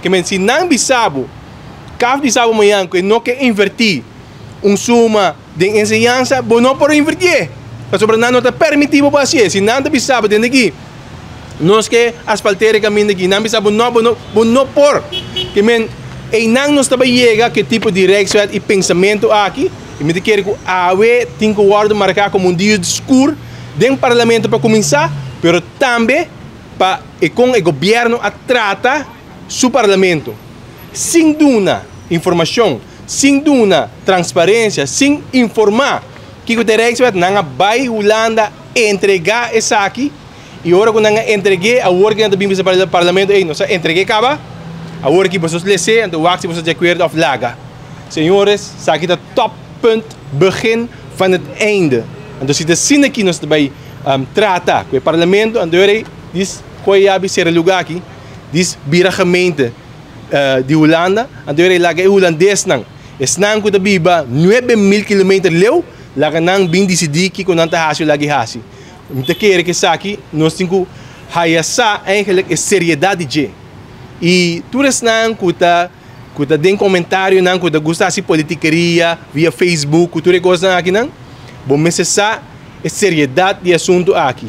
Ke men si nan bisa bo, CAft bisa bo mañan ku e no ke invertí un suma den enseñansa, bo no por invertié. Pasobra nan no ta permití bo pa hasié. Si nan ta bisa bo, tende aki, nos ke asfaltera e kaminda aki, nan bisa bo no, bo no, bo no por. Ke men einan nos ta bai yega ku e tipo di Rijkswet i pensamentu aki, i mi ta kere ku awe tin ku wòrdu marká komo un dia di skur den parlamento pa kuminsá, pero tambe pa e kon e gobièrnu a trata su parlamento, sin duna informashon, sin duna transparensia, sin informá kiko ta e Rijkswet, nan a bai Hulanda entregá esaki i ora ku nan a entreg'é awor ku nan ta bin bisa parlamento, ey nos a entreg'é kaba, awor ki boso les'é anto wak si boso ta di akuerdo òf laga. Señores, esaki ta toppunt, begin van het einde. Anto si ta asina aki nos ta bai trata ku e parlamento, anto e rei dis koe yabi sera luga aki, dis bira gemeente di Hulanda, anto e rei laga e hulandesnan, esnan ku ta biba 9000 kilometer leu, laga nan bin disidí kiko nan ta hasi o laga e hasi. Mi ta kere ku esaki nos tin ku haya sa eigenlijk e seriedat di dje. I tur esnan ku ta ku ta den komentarionan ku ta gusta hasi politikeria via Facebook ku tur e kosnan akinan, bo mester sa e seriedat di e asuntu aki.